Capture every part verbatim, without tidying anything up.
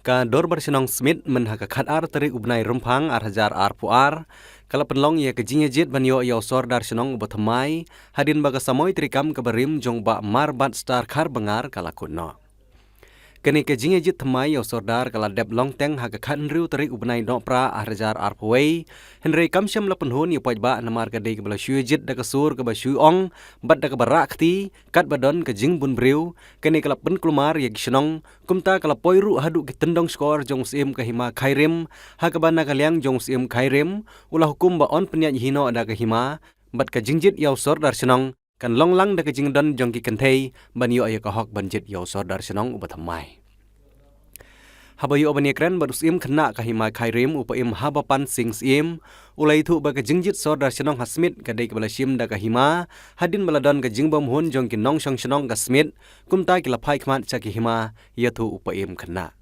Ka Dorbar Shnong Smit mynha ka khatar tarik u bnai Rymphang ar hajar arphew ar ka la pynlong ïa ka jingïajied ban ïoh ïa u Sordar Shnong uba thymmai, hadien ba ka samoi treikam kaba rim jong u Bah Marbad Star Kharbangar ka la kut noh. Kane ka jingïajied thymmai ïa u Sordar ka la dep long teng ha ka khathynriew tarik u bnai Nohprah ar hajar arphew wei, hynrei kam shym la pynhun ïa u paidbah namar ka dei kaba la shu ïajied da ka sur kaba shu ong bad da kaba rah kti, katba don ka jingbun briew. Kane ka la pynkulmar ïa ki shnong, kumta ka la poi ruh haduh ki tyndong shkor jong u Syiem ka Hima Khyrim, ha kaba na ka liang jong u Syiem Khyrim u la hukum ba yn pynïaid hi noh da ka hima, bad ka jingjied ïa u Sordar Shnong kan long lang da ka jingdon jong ki kynthei ban ïoh ïa ka hok ban jied ïa u Sordar Shnong uba thymmai. Haba ïoh ban ïakren bad u Syiem Khynnah ka Hima Khyrim, u Paiem Habapan Sing Syiem, u la ïathuh ba ka jingjied Sordar Shnong ha Smit ka dei kaba la shim da ka hima, hadien ba la don ka jingbymhun jong ki nongshong shnong ka Smit, kumta ki la phai khmat sha ki hima, ïathuh u Paiem Khynnah.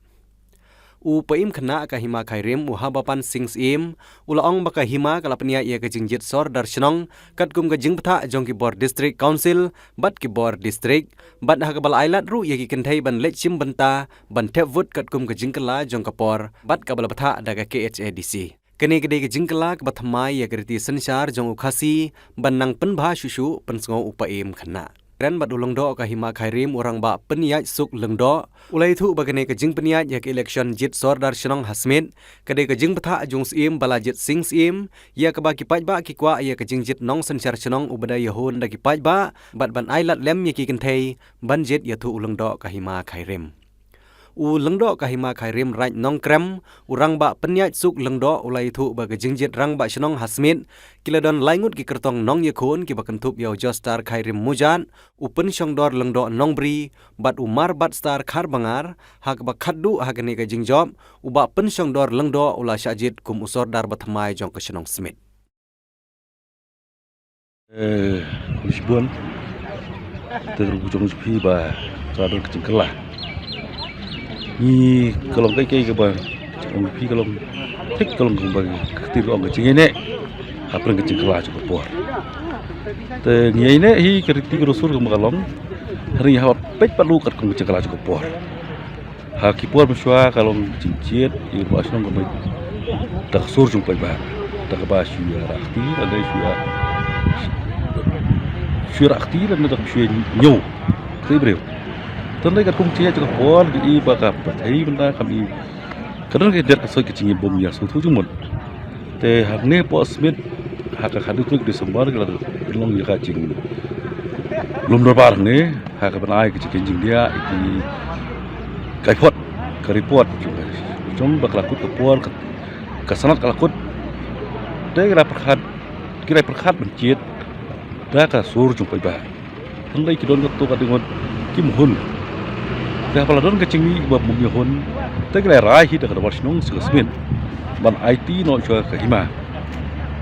U Paiem Khynnah ka Hima Khyrim, u Habapan Sing Syiem, u la ong ba ka hima ka la pynïaid ïa ka jingjied Sordar Shnong katkum ka jingbthah jong ki bor District Council bad ki bor District, bad ha kaba la ailad ruh ïa ki kynthei ban leit shim bynta ban thep vote katkum ka jingkylla jong ka por bad kaba la bthah da ka K H A D C. Kane ka dei ka jingkylla kaba thymmai ïa ka riti synshar jong u Khasi ban nang pynbha shuh shuh, pynsngew u Paiem Khynnah. Kren bad u Lyngdoh ka Hima Khyrim, u Rangbah Pynïaid Suk Lyngdoh, u la ïathuh ba kane ka jingpynïaid ïa ka election jied Sordar Shnong ha Smit ka dei ka jingbthah jong u Syiem Balajied Sing Syiem, ïa kaba ki paidbah ki kwah ïa ka jingjied nongsynshar shnong uba dei ïahun da ki paidbah bad ban ailad lem ïa ki kynthei ban jied, ïathuh u Lyngdoh ka Hima Khyrim. U Lyngdoh ka Hima Khyrim Raid Nongkrem, u Rangbah Pynïaid Suk Lyngdoh, u la ïathuh ba ka jingjied Rangbah Shnong ha Smit ki la don lai ngut ki kyrtong nongïakhun kiba kynthup ïa u Jostar Khyrim Mujat, u Pynshongdor Lyngdoh Nongbri bad u Marbad Star Kharbangar, ha kaba khatduh ha kane ka jingjop u Bah Pynshongdor Lyngdoh u la shah jied kum u Sordar ba thymmai jong ka shnong Smit. Eh, khublei shibun. Te ruh jong phi ba ka don ka jingkylla. Ngi ka long kai kai kaba jong phi ka long thik ka long kaba ka kti ka ong ka jingïaineh hapdeng ka jingkylla jong ka por. Te ngi ïaineh hi ka riti ka dur sur kaba ka long. Hynrei haba peit pat ruh katkum ka jingkylla jong ka por. Ha ki por mynshuwa ka long jingjied ïa u Rangbah Shnong kaba da ka sur jong u paidbah, da kaba shu ïa rah kti lane shu ïa, shu ïa rah kti lane da kaba shu ïa ñiew kti briew. Te hynrei katkum jingjied jong ka por ngi i ba ka pyrthei mynta kam i ka don ka dei ka soi ka jingim bym ïa sngewthuh jingmut. Te hangne hapoh Smit ha ka khatduh tarik December ka la pynlong ïa ka jinglum dorbar hangne ha kaba ai ka jingkynjing ïa ki, ka report, ka report jong ka, jong ba ka la kut ka por, ka, ka sanad ka la kut. Te ki la pyrkhat, ki la pyrkhat ban jied da ka sur jong u paidbah. Hynrei ki don katto katne ngut kim hun. Te haba la don ka jingmih ba bym ïahun, te ki la rai hi da ka dorbar shnong sha ka Smit ban aiti noh sha ka hima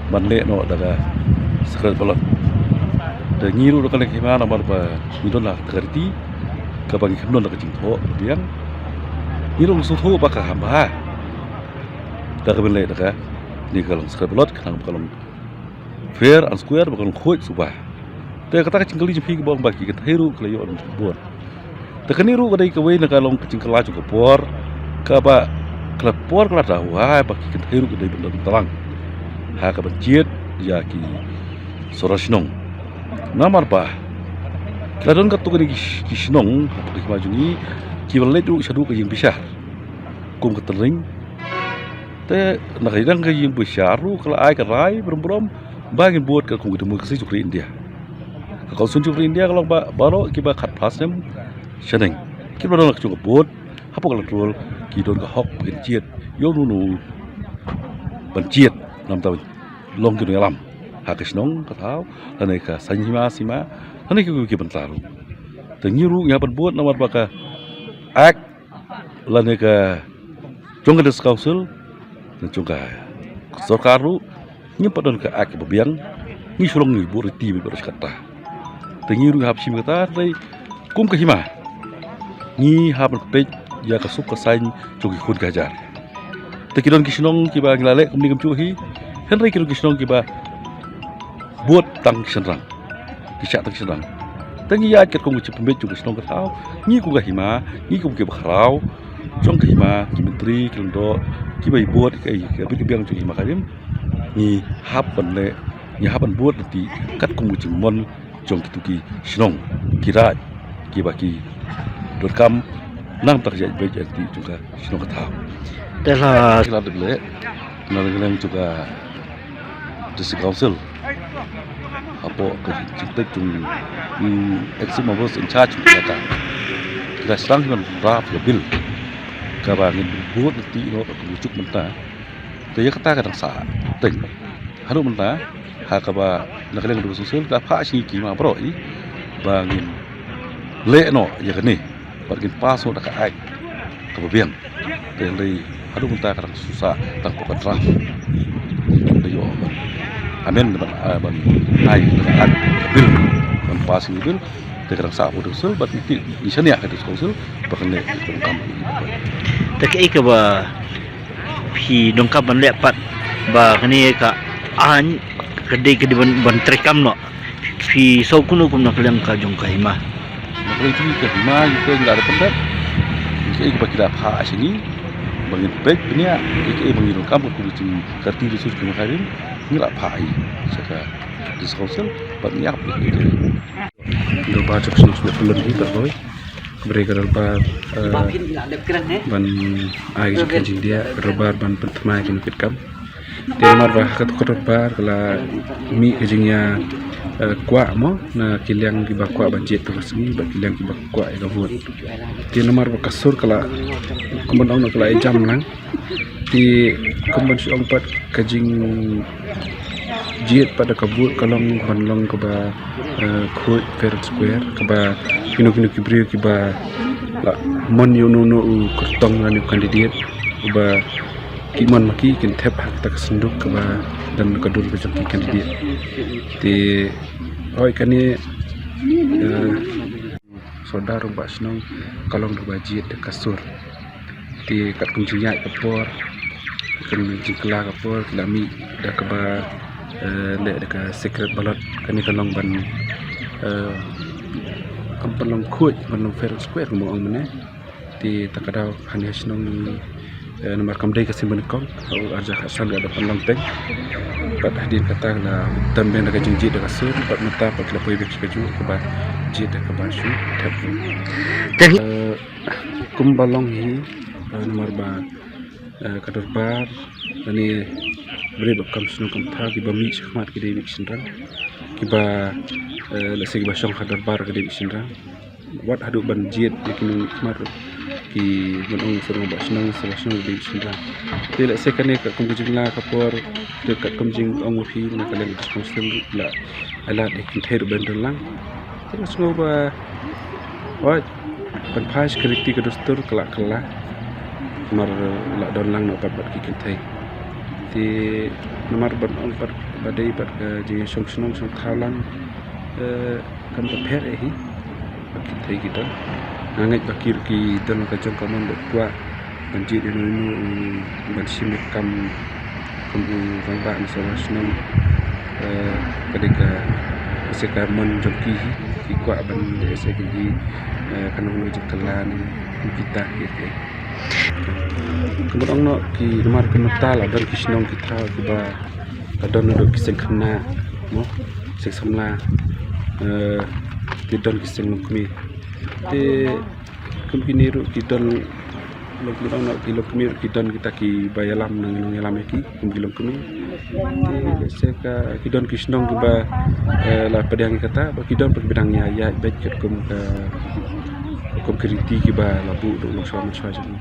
ban leh noh da ka secret ballot. Te ngi ruh da kane ka hima namar ba ngi don ha ka riti kaba ngi khlem don da ka jingthoh biang, ngi ruh ngi sngewthuh ba ka haba da ka ban leh da kane ka long secret ballot khnang ba ka long fair and square, ba ka long khuid suba. Te kata ka jingkylli jong phi kaba ong ba ki kynthei ruh ki la ïoh ban vote. Te kane ruh ka dei kawei na ka long ka jingkylla jong ka por, kaba ka la por ka la dawa ba ki kynthei ruh ki dei ban don tlang ha kaban jied ïa ki sordar shnong. Namar ba ki la don katto katne ki, ki shnong ha ka hima jong ngi kiba leit ruh shaduh ka ïing bishar kum ka tynring. Te na ka liang ka ïing bishar ruh ka la ai ka rai burom burom ba ngin vote katkum ka democracy jong ka ri India. Ka constitution jong ka ri India ka long ba baroh kiba khatphra snem shaneng kiba don la ka jong ka vote hapoh ka lateral ki don ka hok ba kin jied ïa uno uno ban jied, namar ba long ki nongïalam ha ka shnong ka thaw lane ka saiñ hima sima lane ki, ki bynta ruh. Te ngi ruh ngi hap ban vote namar ba ka Act lane ka jong ka District Council, lane jong ka sorkar ruh, ngim pat don ka Act kaba biang, ngi shu long ngi buh riti bad baroh shi katta. Te ngi ruh ngi hap shim kata, hynrei kum ka hima ngi hap ban peit ïa ka suk ka saiñ jong ki khun ki hajar. Te ki don ki shnong kiba ngi la leh kumne kumjuh hi, hynrei ki don ki shnong kiba bud tang ki shynrang, ki shah tang ki shynrang. Te ngi ïaid katkum ka jingpynbeit jong ka shnong ka thaw, ngi kum ka hima, ngi kum kiba khraw, jong ka hima, ki myntri, ki lyngdoh, kiba ibud, ka, ka bit ka biang jong ka hima ka rim, ngi hap ban leh, ngi hap ban bud lynti katkum ka jingmon jong kito ki shnong, ki raid, kiba ki donkam nangta ka jait beit jait kti jong ka shnong ka thaw. Te la, te la dep leh na liang jong ka District Council hapoh ka jingtei jong, mm, Executive Members in Charge jong ka. Ki la sdang ban draft ka bill kaba ngin bud lynti noh ka kumjuh mynta. Te ïa kata ka dang sah teng. Haduh mynta ha kaba na ka liang ka District Council ka phah sha ngi ki hima baroh i ba ngin leh noh ïa kane bad ngin pass noh da ka act kaba biang. Te hynrei haduh mynta ka dang shu sah tang hapoh ka draft. Te ïoh ban amend ban, ah, ban ai da ka act ka bill ban pass ïa ka bill. Te ka dang sah hapoh District Council bad ngi, ngi shaniah ha District Council ba kan leh ïa ka kam. Te kaei kaba phi donkam ban leh pat ba kane ka aiñ ka dei, ka dei ban, ban treikam noh? Phi sngew kumno kum na ka liang ka jong ka hima? Na ka liang jong ka hima, ïa ka ngi la dep pyndep ïa kaei ba ki la phah sha ngi ba ngin peit bniah ïa kaei ba ngi donkam kum ka jingkyrti resource ka hima ka rim, ngi la phah ïa sha ka District Council bad ngi ap ïa ka. Dorbar jong ka shnong Shnong Pyllun hi, Dorbar. Kaba dei ka dorbar, eh, ban ai ka jingkren jingdiah, ka dorbar ban pynthymmai ka jingkit kam. Te namar ba ha kato ka dorbar ka la mih ka jingïa, eh, kwah mo na ki liang kiba kwah ban jied ha ka sngi bad ki liang kiba kwah ïa ka vote. Te namar ba ka sur ka la, kumba ong, ka la ïa jam lang. Te kumba shu ong pat, ka jingjied pat da ka vote ka long ban long kaba, eh, khuid fair and square, kaba kino kino ki briew kiba la mon ïa uno uno u kyrtong lane u candidate uba ki mon ma ki, kin thep ha kata ka synduk kaba don ka dur ka jong ki candidate. Te hooid kane, eh, Sordar rangbah shnong ka long kaba jied da ka sur. Te katkum jingïaid ka por, katkum jingkylla ka por, ki la mih da kaba, eh, leh da ka secret ballot. Kane ka long ban, eh, kam ban long khuid, ban long fair and square kumba ong mynne. Te ta ka daw hangne ha shnong, eh, namar kam dei ka sien banyngkong, ha u ar hajar khatsan ka da pynlong peng. Bad hadien kata ka la tam biang da ka jingjied da ka sur, bad mynta pat ki la poi biang sha kajuh kaba jied da kaba shu thep. Te, eh, kumba long hi, eh, namar ba, eh, ka dorbar lane briew ba kam shnong kam thaw kiba mih shakhmat ki dei mih shynrang, kiba, eh, lehse kiba shong ha dorbar ki dei mih shynrang. Wat haduh ban jied ïa kine ki khmat ruh, ki ban ong sha rangbah shnong, sha rangbah shnong dei shynrang. Te lehse kane katkum ka jingla ka por, te katkum jingong u phi na ka liang ka council ruh la ai lad ïa ki kynthei ruh ban don lang. Te nga sngew ba, wat, ban phai sha ka riti ka dustur ka la kylla. Namar la don lang noh pat bad ki kynthei. Te namar ban ong pat ba dei pat ka jingshong shnong shong thaw lang, eh, kam da pher eh hi. Ba ki kynthei ki don, nga ngeit ba ki ruh ki don ka jong ka mon ba kwah ban jied ïa uno uno, ban shim ïa ka kam kum u rangbah ne sawdong shnong. Eh, ka dei ka, ka sa ka mon jong ki hi, ki kwah ban leh sa ki, eh, ka nongkylla ne kum kita ki, ki. Kumba ong noh, ki namar kumta la don ki shnong ki thaw kiba ka don naduh ki seng khynnah mo, seng samla, eh, ki don ki seng longkmie. Te kum kine ruh ki don, long, long, long, ki longkmie ruh ki don kita kiba ïalam, nang, nang ïalam ïa ki kum ki longkmie. Te lehse ka, ki don ki shnong kiba, eh, la pdiang ïa kata, ba ki don pat kiba dang ïa, ïa beit katkum ka, kum ki riti kiba la buh ruh long shwa man shwa jong ngi.